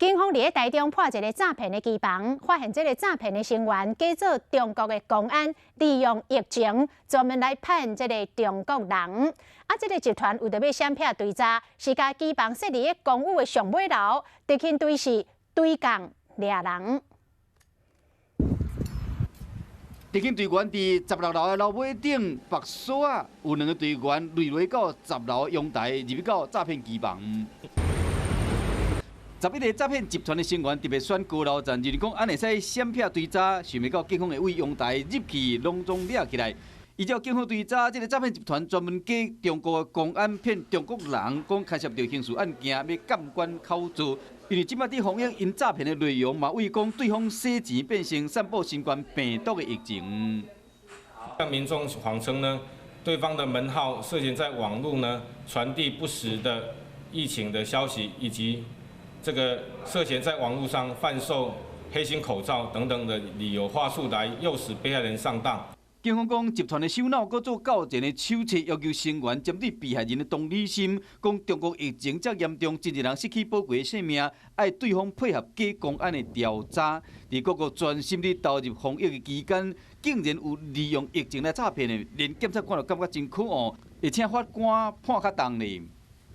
警方佇咧台中破一个詐騙的機房，發現這个詐騙的成員假做中國的公安，利用疫情專門來騙這个中國人。啊，這个集團為著欲閃避追查，是共機房設佇咧公寓的上尾樓，特勤隊是對降掠人。特勤隊員佇16樓的樓尾頂縛鎖仔，有兩个隊員墜落到十樓陽台，入去到詐騙機房。11个詐騙集團的成員特別選高樓層，就是講按呢會使閃避追查，想袂到警方會對陽台入去，攏總掠起來。依照警方追查，這个詐騙集團專門假中國的公安騙中國人，講牽涉著刑事案件，欲監管口座。因為這擺佇防疫𪜶詐騙的內容，嘛為講對方洗錢變成散布新冠病毒的疫情。向民眾謊稱呢，對方的門號涉嫌在網路呢傳遞不實的疫情的消息，以及這個涉嫌在網路上販售黑心口罩等等的理由話術來誘使被害人上當。警方講，集團的首腦閣做較前的手冊，要求成員針對被害人的同理心，講中國疫情遮嚴重，真濟人失去寶貴的性命，愛對方配合假公安的調查。佇各國專心咧投入防疫的期間，竟然有利用疫情來詐騙的，連檢察官都感覺真可惡，而且法官判較重咧。